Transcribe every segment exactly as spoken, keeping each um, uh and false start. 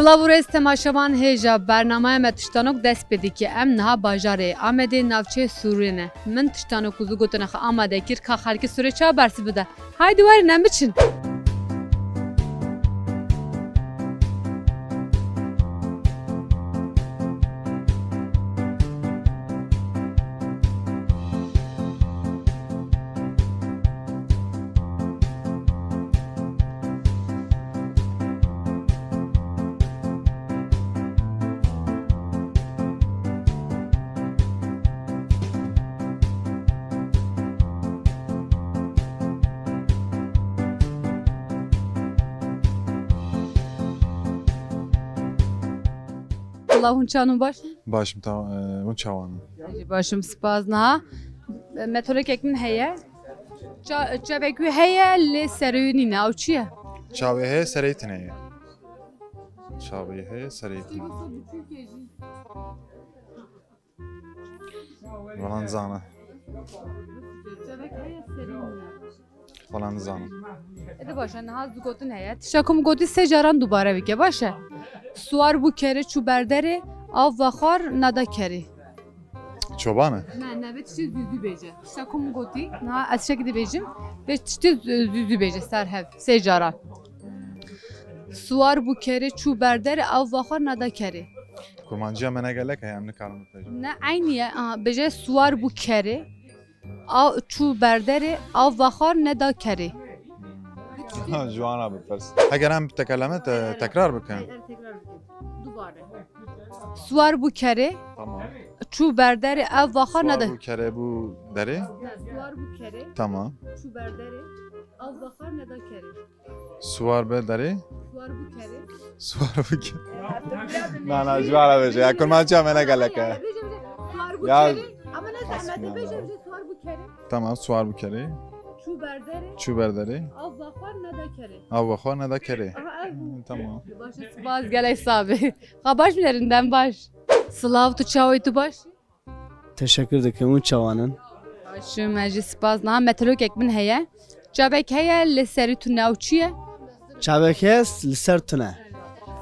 Silav û rêz temaşevan hêja bernameya me Tiştanok dest pê dike. Em niha bajarê Amedê navçeyê Sûrê ne. Min Tiştanok û zû gotina xwe amade kir ka xelkê Sûrê çawa bersiv bide. Haydi werin em biçin. Silav, hûn çawan, baş in? Baş im, ta-, e, hûn çawan in? Ez jî baş im, spas. Niha, e, metolekek min heye. Ça-, çavek wî heye, lê serê wî nîne. Ew çi ye? Çavê heye, serê wî tune ye. Çavê heye, serê wî tune. Wala nizana. Wala nizana. Ede baş e, niha zû gotin heye. Tişta ku min gotî sê caran dubare bike, baş e. Siwar bû kerê, çû ber derê, av va xwar, neda kerê. Çoban e? Ne, ne, vê tiştê zû zû bêje. Tişta ku min gotî, niha ez tiştekî dibêjim. Vê tiştê zû zû bêje ser hev, sê caran. Siwar bû kerê, çû ber derê, av va xwar, neda kerê. Kurmanciya me ne gelek heye, em nikarin bipejin. Ne, eynî ye. Aha, bêje siwar bû kerê, av, çû ber derê, av va xwar, neda kerê. Ji wan re bipers. Eger em tekeleme te-, tekrar bikin. Hayır, tekrar bikin. Dubare. Siwar bû kerê, Tamam. çû ber derê, av va xwar, Siwar neda. Bû kerê bû derê. Ne, siwar bû kerê, Tamam. çû ber derê, av va xwar, neda kerê. Siwar be derê. Siwar bû kerê. Siwar bû kerê. Na, na, ji wan re bêje. Ya kurmanca me ne gelek e. Bêje, bêje. Siwar bû Ya kerê. Ama ne zehmet e, bêje, bêje, siwar bû kerê. Tamam, siwar bû kerê. Çû ber derê. Çû ber derê. Av va xwar, neda kerê. Av va xwar, neda kerê. Aha, ev bû. Tamam. Baş e, spas, gelek sax be. Xwe baş bîne, rindem baş. Silav, tu çawa yî, tu baş? Teşekkür dikim, hûn çawan in? Baş im, ez jî spas. Niha metolokek min heye. Çavek heye, li serî tune, ew çi ye? Çavek heye, li ser tune.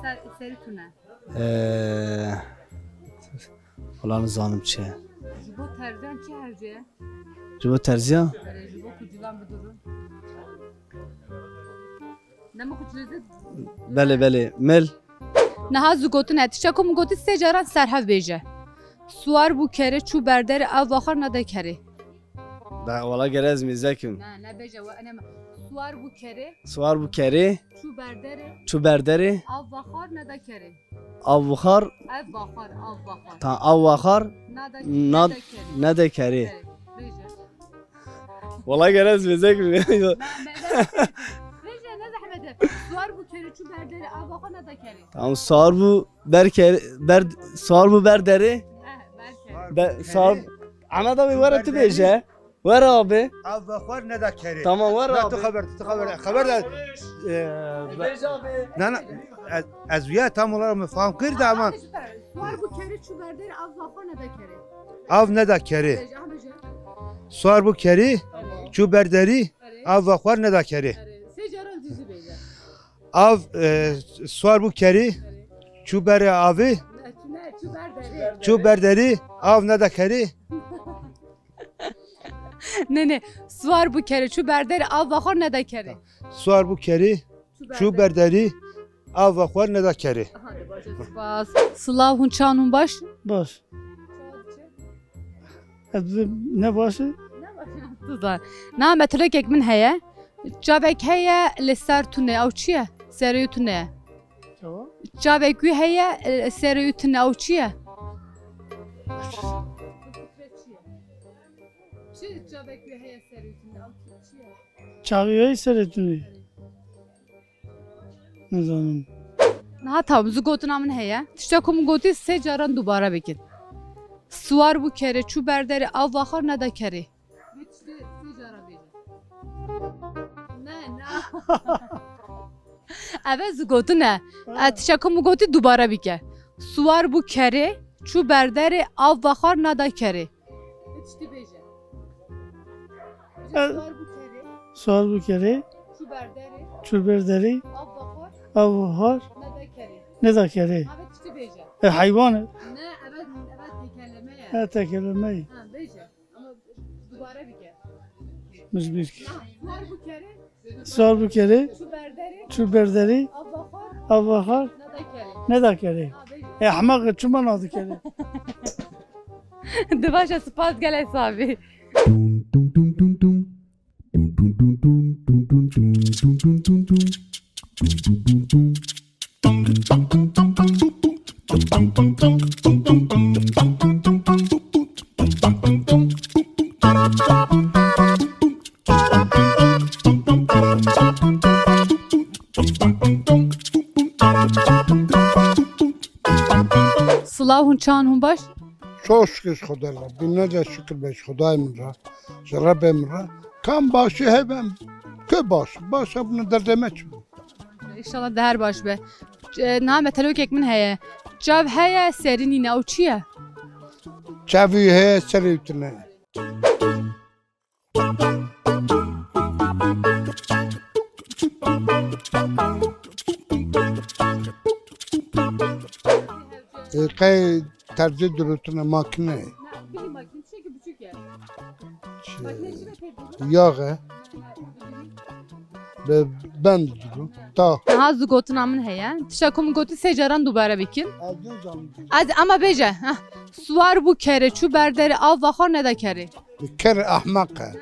Ser, serî tune. Ee, Wala nizanim çi ye. Ji bo terziyan çi hewce ye? Ji bo terziyan? Erê, ji bo ku cilan bidurin. Dema ku cilê de Belê, belê. Mil. Niha zû gotine, tişta ku min gotî sê caran serhev bêje. Siwar bû kerê, çû ber derê, av va xwar, neda kerê. Da, wala gere ez mêzekim. Ne, ne bêje, we, ene, siwar bû kerê. Siwar bû kerê. Çû ber derê. Çû ber derê. Av va xwar, neda kerê. Av va xwar. Ev va xwar, av va xwar. Ta, av va xwar. Neda, Nad-, neda kerê. Neda kerê. Kerê. Bêje. Wala gere ez mêzekim. Me, me, me, bêje, ne zehmet e. Siwar bû kerê, çû ber derê, av va xwar, neda kerê. Tamam, siwar bû ber kerê, ber, siwar bû ber derê. Eh, ber kerê. Be, siwar, Ahmet abi, were tu bêje. Were abi. Av ve xwar, neda kerê. Tamam, were abi. Na, tu xeber, tu xeber, xeber de. Ee, Bêje abi. Na, na, ez, ez ya tam olarak me fam kir de ama. Siwar bû kerê, çû ber derê, av va xwar, neda kerê. Av neda kerê. Bêje, aha, bêje. Siwar bû kerê, çû ber derî, Erê. Av va xwar, neda kerê. Erê. Sê caran zû zû bêje. Av, e, siwar bû kerî, Erê. Çû berê avî, Ne, çû, ne, çû ber derê. Çû ber derî, av neda kerî. Ne, ne, siwar bû kerê, çû ber derê, av va xwar, neda kerê. Siwar bû kerî, Çû ber çû derê. Ber derî, av va xwar, neda kerê. Aha, de baş e, spas. Silav, hûn çawan, hûn baş? Baş. Çawa diçe? Ez ne baş e? Ne baş e? Tu zan. Na, metolokek min heye. Çavek heye, li ser tune, ew çi ye? Serê wî tune ye. Çawa? Çavek wî heye, e, serê wî tune, ew çi ye? Çi çavek wî heye, serê wî tune, ew çi, çi ye? Çavê wî serê tune. Nizanim. Niha tam, zû gotina min heye. Tişta ku min gotî sê caran dubare bikin. Siwar bû kerê, çû ber derê, av va xwar, neda kerê. Vê tiştê sê caran bêje. Ne, ne. Ev e zû gotin e. Ha. E, tişta ku min gotî dubare bike. Siwar bû kerê, çû ber derê, av va xwar, neda kerê. Vê tiştî bêje. Bêje, E, siwar bû kerê. Siwar bû kerê. Çû ber derê. Çû ber derê. Av va xwar. Av va xwar. Neda kerê. Neda kerê. Abi tiştî bêje. E, heywan e. Ne, evet, evet, tekerleme ye. E, tekerleme ye. Ha, bêje. Ama dubare bike. Min ji bîr kir. Ha, suwar bû kerê. Suwar bû kerê. Çû berderê. Çû berderê. Av va xwar. Av va xwar. Neda kerê. Neda kerê. Ha, bêje. E, ehmeq e, çima nadikerê? Dibaşe, spas gelek sabî. Silav, hûn çawan, hûn baş? Çok şükür ji Xwedê re. Binlerce şükür be ji Xwedayê min re. Ji Rebbê min re. Kam başî hebe, ke baş. Baş hebûne derdê me çi bû? Înşallah de her baş be. E, niha metelokek min heye. Çav heye, serî nîne. Ew çi ye? Çavî heye, serî tune. E, qey terzî dirûtine makine. Şey, yağ e. Be, ben dirû. Ta. Niha zu gotina min heye. Tişta ku min gotî sê caran dubare bikin. Ez ama bêje. Heh. Suwar bû kerê, çû ber derê, av va xwar neda kerê. Ker ehmeq e.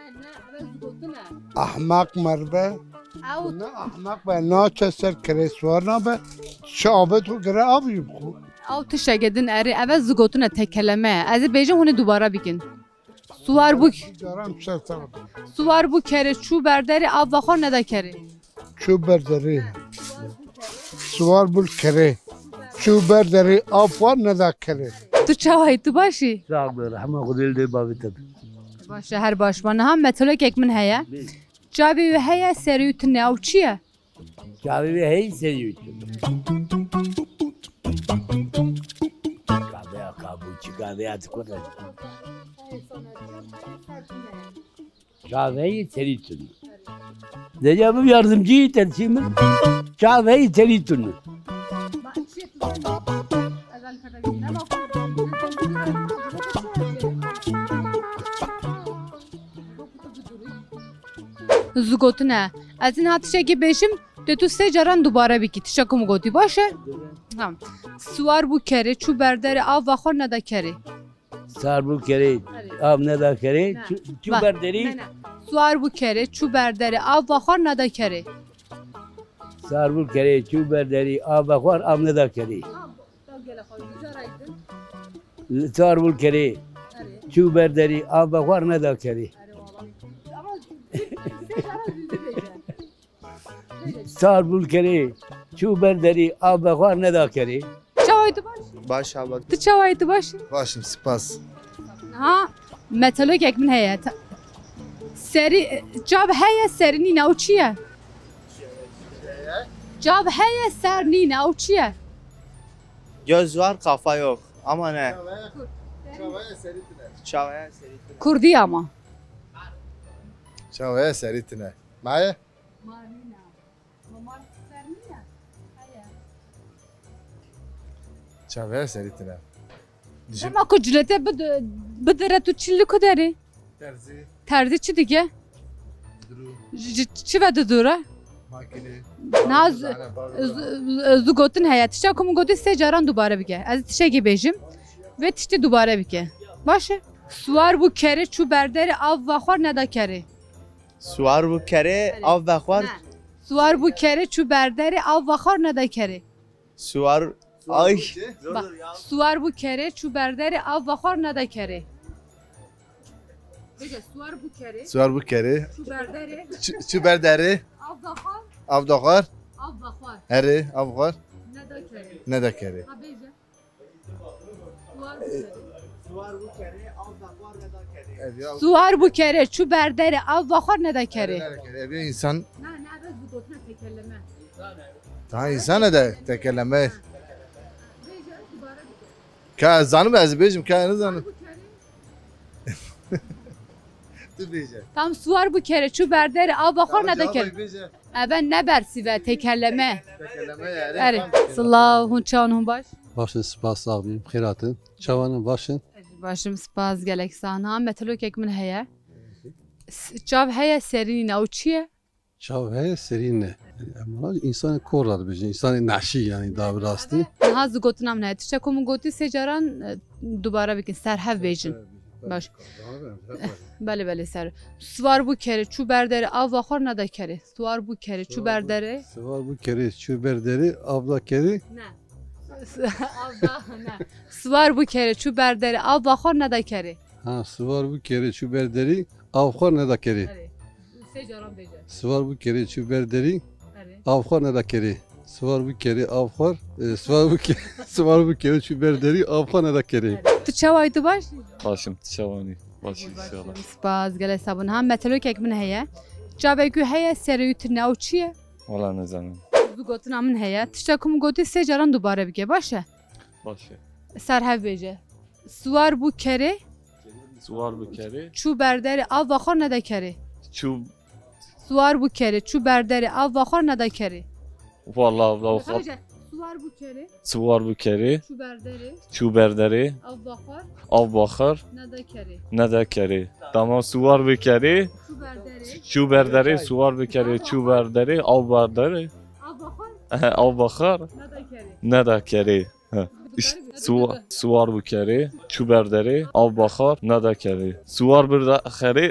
Ehmeq merve. Ew ne ehmeq be, naçe ser kerê suwar nabe. Çi avê tu gire av jî bixwe. Ew tişteke din erê, eve zu gotine tekeleme ye. Ez ê bêjim hûn ê dubare bikin. Suwar bû. Caran ser sağ. Suwar bû kerê, çû ber derê, av va xwar neda kerê. Çû ber derê. Suwar bû kerê. Çû ber derê, av xwar neda kerê. Tu çawa yî, tu baş î? Sağ ol, rehma Xwedê li dê bavê te be. Baş e, her baş be. Niha metelokek min heye. Bê. Çavê wê heye, serê wî tune, ew çi ye? Çavê wê heye, serê wî tune. Kaveya kabû, çi kaveya tu kota? Çaveyî serî tune. Derya bib yardımcı, tercih min. Çaveyî serî tune. Zu gotine. Ez niha tiştekî bêjim, dê tu sê caran dubare bikî. Tişta ku min gotî, baş e? Tamam. Siwar bû kerê, çû ber derê, av va xwar neda kerê. Sar bû kerê, av neda kerê, çû, çû ber derî. Ne, ne. Suwar bû kerê, çû ber derê, av va xwar neda kerê. Sar bû kerê, çû ber derî, av va xwar, av neda kerê. Sar bû kerê, çû ber derî, av va xwar neda kerê. Sar bû kerê, çû ber derî, av ve xwar neda kerê. Çawa yî, tu baş î? Baş abla. Tu çawa yî, tu baş î? Başim, spas. Ha, metelokek min heye. Ta-, serî, çav heye, serî nîne, ew çi ye? Çav heye, ser nîne, ew çi ye? Göz var, kafa yok. Ama ne? Çavaya serî tune. Çavaya serî tune. Kurdî ama. Çavaya serî tune. Maye? Marîna. Ama mar ser nîne? Heye. Çavê serî tine. Dema ku cilete bid-, bidire, tu çi li ku derî? Terzî. Terzî çi dike? Dirû. Ji, ji çi ve didûre? Makine. Na z-, z-, z-, zu gotin heye. Tişta ku min gotî sê caran dubare bike. Ez tiştekî bêjim. Vê tiştî dubare bike. Baş e? Siwar bû kerê, çû ber derê, av va xwar, neda kerê. Siwar bû kerê, av vexwar. Ne. Siwar bû kerê, çû ber derê, av vexwar, neda kerê. Siwar, ay. Bak, siwar bû kerê, çû ber derê, av vexwar, neda kerê. Bêje, siwar bû kerê. Siwar bû kerê. Çû ber derê. Çû, çû ber derê. Av vexwar. Av daxwar. Av vexwar. Herê, av xwar. Neda kerê. Neda kerê. Ha, bêje. Siwar bû kerê, çû ber derê, av va xwar, neda kerê. Ev ya insan. Na, na, ez bi gotina tekeleme. Daha insan e de tekeleme. Bêje, dubare bike. Ka ez zanim, ez bêjim, ka ez zanim. Tu bêje. Tam siwar bû kerê, çû ber derê, av va xwar, neda kerê. Bêje. Eve ne bersîve, tekerleme. Tekerleme yani. Erê. Silav, hûn çawan, hûn baş? Baş in, spas, sax bin, xêr hatin. Çawan in, baş in? Ez jî baş im, spas, gelek sax. Niha metelokek min heye. S-, çav heye, serî nîne, ew çi ye? Çav heye, serî nîne. Em însanê kor re dibêjin, însanê neşî yani daha bi rastî. Niha zû gotina min heye. Tişta ku min gotî sê caran, e, dubare bikin, ser hev bêjin. Baş. Belê, belê, ser. Siwar bû kerê, çû ber derê, av va xwe neda kerê. Siwar bû kerê, çû ber derê. Siwar bû kerê, çû ber derê, av da kerê. Ne. Av da, ne. Siwar bû kerê, çû ber derê, av va xwe neda kerê. Ha, siwar bû kerê, çû ber derê, av xwe neda kerê. Erê. Sê caran bêje. Siwar bû kerê, çû ber derê, Erê. av xwe neda kerê. Siwar bû kerê, av xwar, e, siwar bû ke-, siwar bû kerê, çû ber derî, av xwe neda kerê. Tu çawa yî, tu baş? Başim, tu çawanî? Baş inşallah. Spas, gelek sax bû. Niha metelokek min heye. Çavekî heye, serê wî tune, ew çi ye? Wala nizanim. Bi gotina min heye. Tişta ku min gotî sê caran dubare bike, baş e? Baş e. Ser hev bêje. Siwar bû kerê. Siwar bû kerê. Çû ber derê, av va xwar neda kerê. Çû Siwar bû kerê, çû ber derê, av va xwar neda kerê. Wala, wala, Hemî xap. Siwar bû kerê. Siwar bû kerê. Çû ber derê. Çû ber derê. Av va xwar. Av va xwar. Neda kerê. Neda kerê. Tamam, siwar bû kerê. Çû ber derê. Çû ber derê, siwar bû kerê, çû ber derê, av ber derê. Av va xwar. Ehe, av va xwar. Neda kerê. Neda kerê. He. Îşte, siwa-, siwar bû kerê, çû ber derê, av baxar, neda kerê. Siwar bir de xerê.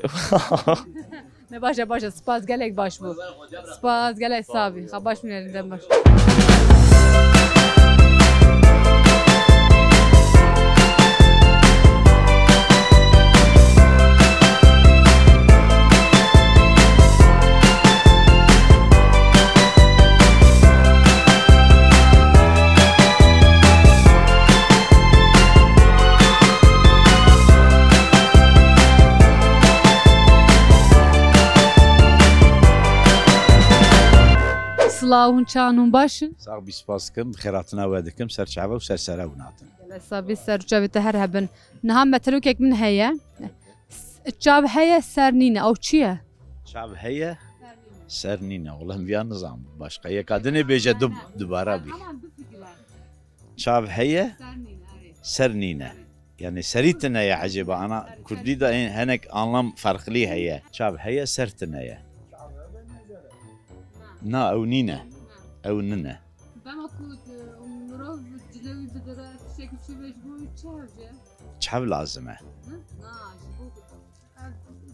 Ne, baş e, baş e. Spas, gelek baş bû. Spas, gelek sax bî. Xwe baş bimînin, dem baş. Silav, hûn çawan, hûn baş in? Sax bî, spas dikim, xêratina we dikim, ser çava û ser sera hûn hatin. Gelek sax bî, ser û çavê te her hebin. Niha metelokek min heye. S-, çav heye, ser nîne. Ew çi ye? Çav heye, ser nîne. Wala em viya nizanim. Başqa yeka dinê bêje du-, dubara bî. Çav heye, ser nîne. Yani serî tune ye ecêba. Ana kurdî de en-, henek anlam farklı heye. Çav heye, ser tune ye. Na, ew nîne. Ew nîne. Dema ku, e, mirov cilê wî bidire, tiştekî çi be, ji bo wî çi hewce? Çav lazim e. Hı? Na, ji bo, e,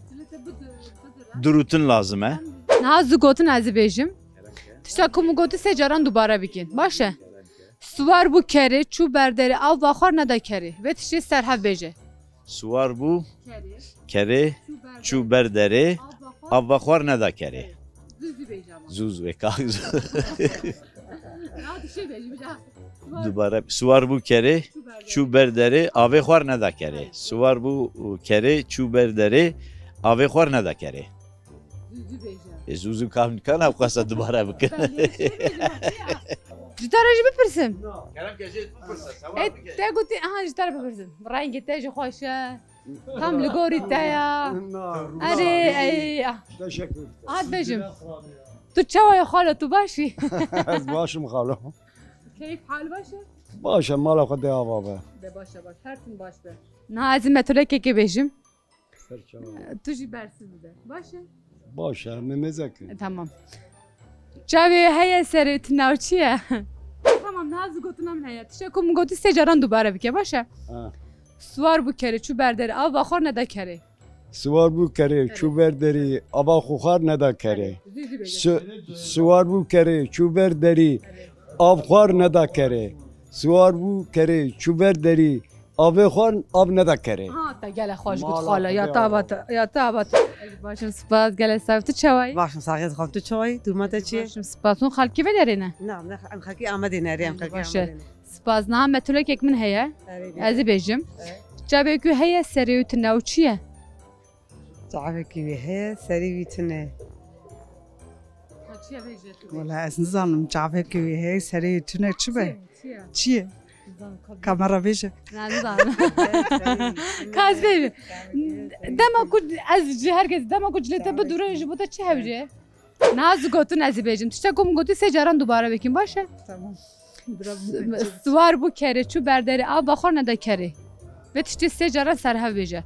cilê te bidi-, bidire. Dirûtin lazim e. Niha zû gotin ez ê bêjim. Tişta ku min gotî sê caran dubare bikin. Baş e? Siwar bû kerê, çû ber derê, av va xwar neda kerê. Vê tiştê ser hev bêje. Siwar bû kerê, çû ber derê, av va xwar neda kerê. Zû zû bêje ama. Zû zû, e, ka-, zû. Ya, tu şey bêje, bir daha. Dubare, siwar bû kerê, çû ber derê, avê xwar neda kerê. Siwar bû kerê, çû ber derê, avê xwar neda kerê. Zû zû bêje. E, zû zû kam, kana ew qasa dubare bikin. Ji te re jî bipirsim. Kerem ke jê bipirse, sewab bike. E, te gotî, aha, ji te re bipirsim. Rengê te jî xweş e. Tam li gorî te ya. Erê, ey, ya. Teşekkür. Aha, bêjim. Tu çawa ye xalo, tu baş î? Ez baş im xalo. Keyf hal baş e? Baş e, mala xwe de ava be. De baş e, baş. Her tim baş be. Niha ez ê metolekekê bêjim. Ser çawa. Tu jî bersiv bide. Baş e? Baş e, me mezek. E, tamam. Çavê heye, serê tune, ew çi ye? Tamam, niha zû gotina min heye. Tişta ku min gotî sê caran dubare bike, baş e? Ha. Siwar bû kerê, çû ber derê, av va xwar neda kerê. Siwar bû kerê, çû ber derî, ava xwe xwar neda kerê. Zû zû bêje. Si-, siwar bû kerê, çû ber derî, av xwar neda kerê. Siwar bû kerê, çû ber derî, avê xwe av neda kerê. Ha, te gelek xweş got xala. Ya te ava te, ya te ava te. Ez baş im, spas, gelek sax. Tu çawa yî? Baş im, sax, ez xwe, tu çawa yî? Dûma te çi ye? Baş im, spas. Hûn xelkê vê derê ne? Na, ne, em xelkê Amedê ne, erê, em xelkê Amedê ne. Spas. Niha metolekek min heye. Erê, bêje. Ez ê bêjim. Evet. Çavekî heye, serê wî tune, ew çi ye? Çavekî wî heye, serê wî tune. Ha, çi ye, bêje tu? Wala ez nizanim, çavekî wî heye, serê wî tune çi be? Çi ye? Çi ye? Nizanim, ka-, kamera bêje. Na, nizanim. Ka ez bêjim. Dema ku ez ji her kes, dema ku cilê te bidûre, ji bo te çi hewce? Niha ez gotin ez ê bêjim. Tiştek ku min gotî sê caran dubare bikin, baş e? Tamam. Siwar bû kerê, çû ber derê, av va xwe neda kerê. Vê tiştê sê caran serhev bêje.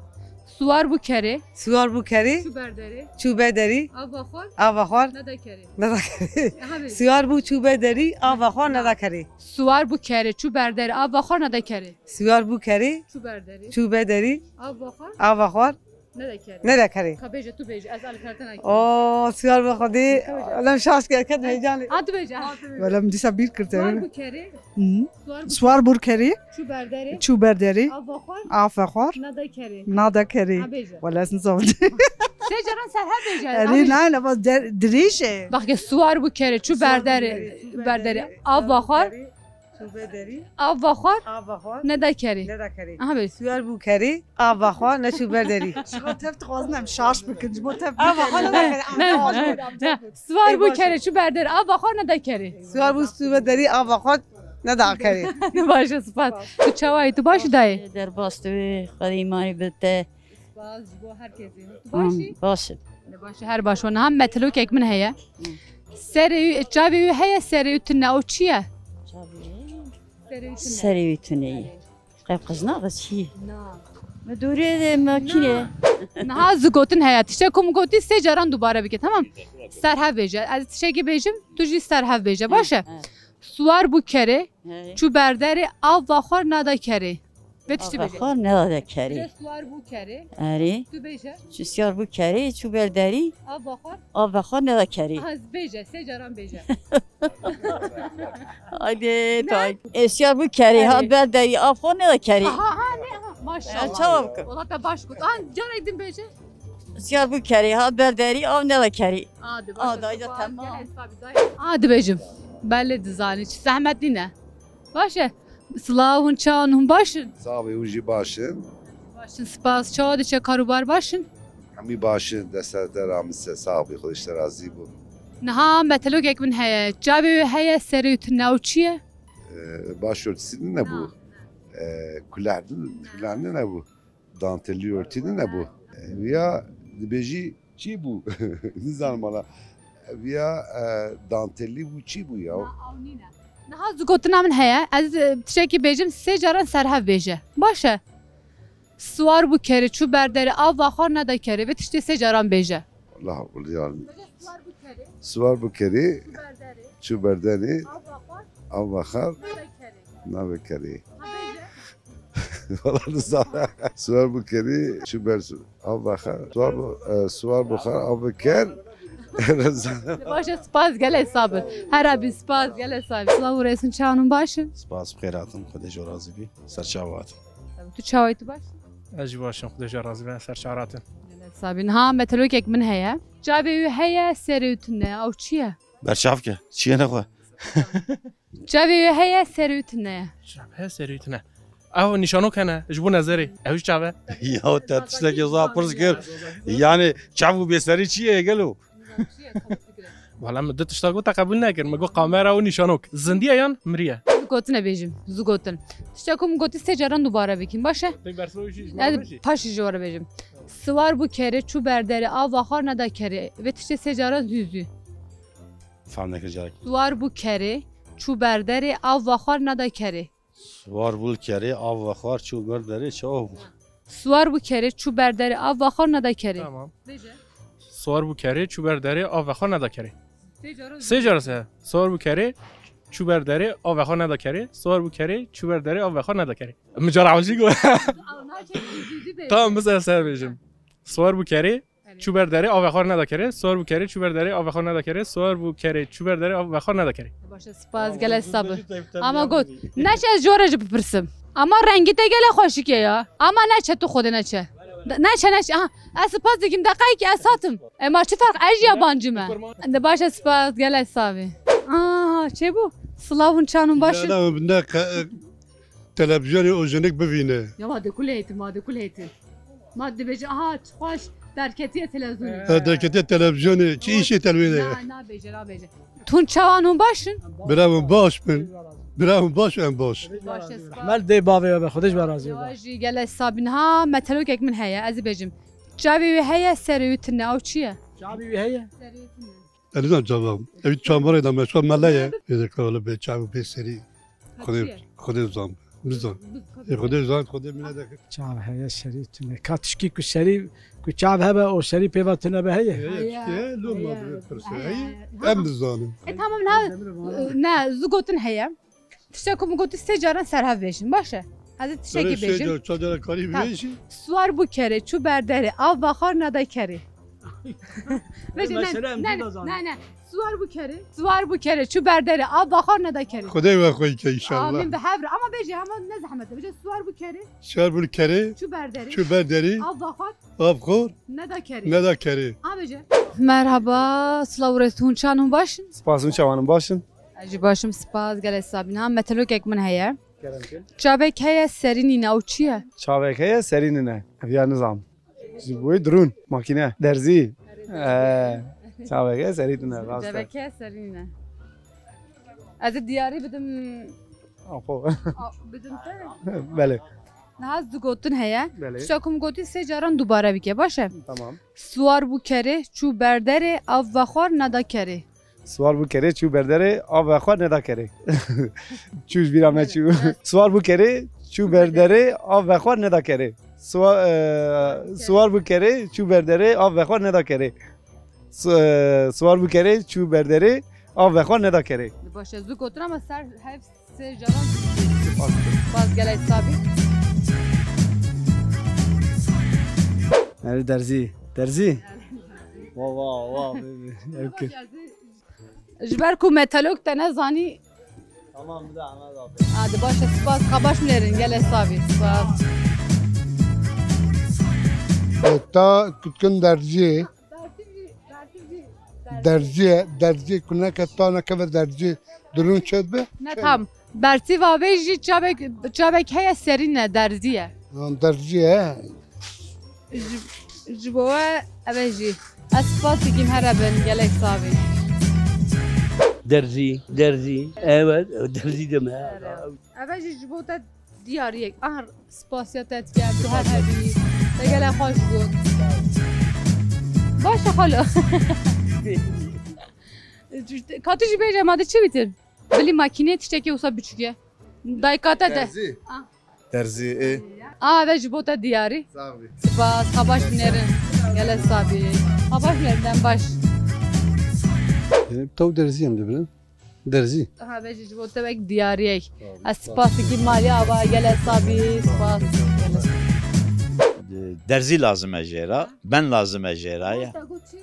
Siwar bû kerê. Siwar bû kerê. Çû ber derê. Çû ber derî. Av va xwe. Av va xwe. Neda kerê. Neda kerê. Aha, bêje. Siwar bû çû ber derî, av va xwe neda kerê. Siwar bû kerê, çû ber derê, av va xwe neda kerê. Siwar bû kerê. Çû ber derê. Çû ber derî. Av va xwe. Av va xwe. Neda kerê. Neda kerê. Ka bêje, tu bêje, ez alîkarî te nakim. Oo, siwar bi Xwedê. Ka bêje. Lem şaş kir, ket heyecanê. Ha, tu bêje, ha. Wela min dîsa bîr kir te. Siwar bû kerê. Hı. Siwar bû kerê. Çû ber derê. Çû ber derê. Av va xwe. Av va xwe. Neda kerê. Neda kerê. Ha, bêje. Wela ez nizam. Sê caran serhev bêje. Erê, na, na, bas der-, dirêj e. Bak ya, siwar bû kerê, çû ber derê, ber derê. Av va xwe. Çû ber derî. Av va xwe. Av va xwe. Neda kerê. Neda kerê. Aha, bêje. Siwar bû kerê. Av va xwe neçû ber derî. Ji bo tev dixwazin em şaş bikin, ji bo tev. Av va xwe neda kerê. Ne, ne, ne. Siwar bû kerê, çû ber derê, av va xwe neda kerê. Siwar bû çû ber derî, av va xwe neda kerê. Baş e, spas. Tu çawa yî, tu baş î dayê? Derbas tu, Xwedê îmanî bi te. Spas ji bo her kesî. Tu baş î? Baş e. Ne baş e, her baş. Niha metelokek min heye. Serê wî, çavê wî heye, serê wî tune. Ew çi ye? Serê wî tune. Serê wî tune ye. Qew qizna da çi? Na. Me dorê de makine. Niha ez gotin heye. Tiştek ku min gotî sê caran dubare bike, tamam? Serhev bêje. Ez tiştekî bêjim, tu jî serhev bêje. Baş e? He. Siwar bû kerê, he, çû ber derê, av va xwe neda kerê. Vê tiştî bêje. Av va xwe neda kerê. Bêje siwar bû kerê. Erê. Tu bêje. Çi siwar bû kerê, çû ber derî. Av va xwe. Av va xwe neda kerê. Aha, bêje, sê caran bêje. Haydi, tay. E, siwar bû kerê, ha ber derî, av xwe neda kerê. Ha, ha, ne, ha. Maşallah. E, çawa bikim? Wela te baş got. An, carek din bêje. Siwar bû kerê, ha ber derî, av neda kerê. Adi, baş e, dayda, tamam. Adi bêjim. Belê dizanî, çi zehmet nîne. Baş e. Silav, hûn çawan, hûn baş in? Sax be, hûn jî baş in. Baş in, spas. Çawa diçe, karûbar baş in? Hemî baş in, desta te ramise, sax be, Xwedê ji te razî bû. Niha metelokek min heye. Çavê wê heye, serê wê tune, ew çi ye? Ee, başörtüsü nîne bû. Na. Ee, kuler, kuler nîne bû. Dantelî örtî nîne bû. Ee, ya dibêjî çi bû? Nizanim valla. Viya, e, dantelî bû, çi bû ya? Na, ew nîne. Niha zû gotina min heye. Ez, e, tiştekî bêjim, sê caran serhev bêje. Baş e. Siwar bû kerê, çû ber derê, av va xwe neda kerê. Vê tiştê sê caran bêje. Allah, Allah yardım. Siwar bû kerê. Siwar bû kerê. Çû ber derê. Çû ber derê. Av va xwe. Av va xwe. Neda kerê. Neda kerê. Wala nizam. Siwar bû kerî, çû ber su-, av va xwe. Siwar bû, e, siwar bû xwe, av bi ker. Baş e, spas, gelek sabir. Her abi spas, gelek sabir. Silav û rêz, hûn çawan in, baş in? Spas, bi xêr hatin, Xwedê ji we razî bî. Ser çawa hatin? Tu çawa yî, tu baş? Ez jî baş im, Xwedê ji we razî be, ser çawa hatin. Gelek sabir. Niha metelokek min heye. Çavê wî heye, serê wî tune. Ew çi ye? Berçavke. Çi ye nexwe? Çavê wê heye, serê wê tune ye. Çav heye, serê wê tune. Ew nîşanok hene ji bo nezerê. Ew jî çav e. Ya te tiştekî zaf pirs kir. Yani çav û bêserî çi ye gelo? Wala min du tişta got, te qebûl nekir. Min got kamera û nîşanok. Zindiye yan miriye? Zû gotine bêjim. Zû gotin. Tişta ku min gotî sê caran dubare bikin. Baş e? Pek bersiva wî jî ji me re bêjî. Ez paşî ji we re bêjim. Siwar bû kerê, çû ber derê, av va xwe neda kerê. Vê tiştê sê caran zû zû. Fam nekir carek. Siwar bû kerê, çû ber derê, av va xwe neda kerê. Siwar bû kerê, av va xwe çû ber derê, çawa bû? Siwar bû kerê, çû ber derê, av va xwe neda kerê. Tamam. Bêje. Siwar bû kerê, çû ber derê, av va xwe neda kerê. Sê cara. Sê cara se. Siwar bû kerê, çû ber derê, av va xwe neda kerê. Siwar bû kerê, çû ber derê, av va xwe neda kerê. Min cara ewil jî got. Ew naçe, zû zû bêje. Tamam, biz ez bêjim. Siwar bû kerê, Çû ber derê, av ve xwe neda kerê. Siwar bû kerê, çû ber derê, av ve xwe neda kerê. Siwar bû kerê, çû ber derê, av ve xwe neda kerê. Baş e, spas, gelek sabir. Ama got, neçe ez ji we re jî bipirsim. Ama rengî te gelek xweşik e ya. Ama neçe tu xwedê neçe. Neçe, neçe. Aha, ez spas dikim, deqayekî ez hatim. E, ma çi ferq, ez jî yabancî me. De baş e, spas, gelek sabir. Aha, çê bû? Silav, hûn çawan in, baş in? Ya, ne, ne, ka-, Televîzyonê û jinik bivîne. Ya ma de kulê hêtin, ma de kulê hêtin. Ma dibêje, aha, çi xweş, derketiye televîzyonê. Ha, derketiye televîzyonê, çi îşê televîzyonê? Na, nabêje, nabêje. Hûn çawan in, hûn baş in? Bira min baş bin. Bira min baş, em baş. Baş e, spas. Rehmet dê bavê we be, Xwedê ji we razî be. Ya jî gelek sabîn. Ha, metelokek min heye, ez ê bêjim. Çavê wî heye, serê wî tune, ew çi ye? Çavê wî heye? Serê wî tune. Ez nizam cevabim. Ew çambarê de meşa mele ye. Ê de kala bê çav û bê serî. Xwedê, Xwedê zan. Bizan. Ê Xwedê zan, Xwedê mine de. Çav heye serî tune. Ka tişkî ku serî, ku çav hebe, o serî pêva tune be heye. Heye, Heye, tişkî heye, loma heye, bi pirse heye. Heye. Em bizanin. E, tamam, na, na, zu gotin heye. Tişta ku min gotî sê caran ser hev bêjin, baş e? Ez ê tiştekî Öyle şey bêjim. Çadara karî Tamam. bêjî. Suwar bû kerê, çû ber derê, av baxar neda kerê. Bêjin, ne, Mesele em ne, jî ne, dazan. ne, ne. Suwar bû kerê, suwar bû kerê, çû ber derê, av baxar neda kerê. Xwedê we xwe ke inşallah. Amin, bi hev re. Ama bêjî, ama ne zehmet e. Bêjin suwar bû kerê, Suwar bû kerê, çû ber derê, çû ber derê, av baxar av xor neda kerê. neda kerê. A bêje. Merhaba, silav û rêz, hûn çan, hûn baş in? Spas, hûn çawan in, baş in? Ez jî baş im, spas, gelek sabîn. Ha, metelokek min heye. Kerem kin. Çavek heye serî nîne, ew çi ye? Çavek heye serî nîne. Ev ya nizam. Ji bo wê dirûn, makîne, derzî. Ee, çavek heye serî nîne, rast e. Çavek heye serî nîne. Ez ê diyarî bidim. Apo. A, bidim te? Belê. Niha ez du gotin heye. Belê. Tişta ku min gotî sê caran dubare bike, baş e? Tamam. Siwar bû kerê, çû ber derê, av vexwar neda kerê. Siwar bû kerê, çû ber derê, av vexwar neda kerê. Çû ji bîra me çû. Siwar bû kerê, çû ber derê, av vexwar neda kerê. Siwa-, e, siwar bû kerê, çû ber derê, av vexwar neda kerê. Si-, e, siwar bû kerê, çû ber derê, av vexwar neda kerê. Baş e, zu gotin ama ser hev Sê caran. Spas gelek sabî. Erê derzî. Derzî? Wa, wa, wa, baby. Okey. Ji ber ku metelok te nezanî. Tamam, bir daha, Ahmet abi. Hadi baş e, spas, xebaş minerin, gelek sabî. Spas. Ta kutkin derzî. Derzî ye, derzî ku neke ta nekeve derzî dirûn çêdibe. Ne tam. Bersiv avê jî çavek, çavek heye serî ne, derzî ye. Yan derzî ye. Ji, ji bo we ev e jî. Ez spas dikim here bin, gelek savê. Derzî, derzî. Evet, derzî deme. Ev e jî ji bo te diyariyek. Aha, spasiya te dikem, tu her hebî. Te gelek xweş got. Baş e xalo. Ka tu jî bêje, ma de çi bitir? Bilî makînê tiştekî wisa biçûk e. Dayika te de. Derzî. Ah. Derzî, ê. Ah, ve ji bo te diyarî. Sağ ol. Spas, xebaş binerin. Gele sabî. Xebaş binerin, dem baş. E, taw derzî em dibirin. Derzî. Aha, ve ji bo te wek diyariyek. Sağ ol. Ez spas dikim malî ava, gele sabî, spas. Derzî lazim e jêra. Ben lazim e jêra ya. Wasta got çi?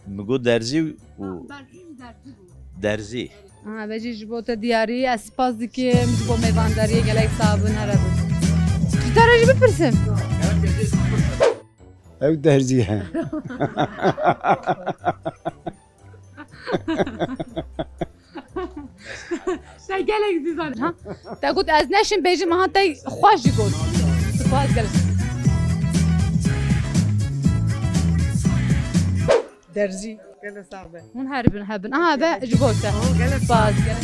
Min got derzî û Ha, berfî ji derzî bû. Derzî. Ha, ve jî ji bo te diyarî, ez spas dikim ji bo mêvandariyê, gelek sax bin, here bin. Ji te re jî bipirsim. Ew derzî ye. Te gelek dîzan, ha? Te got ez neşim bêjim, aha te xweş jî got. Spas gelek. Derzî. Gele sax be. Hûn her bin hebin. Aha, ve ji bo te. Oh, gele Spas, gele.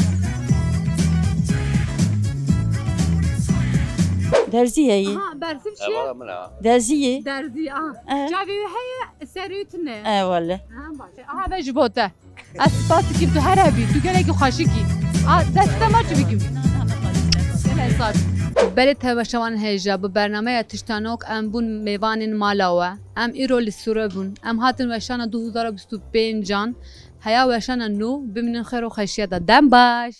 Derzî ye yî. Aha, bersiv çi ye? Ewa min a. Derzî ye. Derzî, aha. Eh. Çavê wî heye, serê wî tune. Eh, wele. Aha, baş. Aha, ve ji bo te. Ez spas dikim, tu her hebî, tu gelekî xweşik î. A, dest te maç bikim. Gel hesabî. Belê temaşevanên hêja, bi bernameya Tiştanok em bûn mêvanên mala we. Em îro li Sûre bûn. Em hatin weşana du hezar û bîst û pêncan. Heya weşana nû, bimînin xêr û xweşiya de. Dem baş.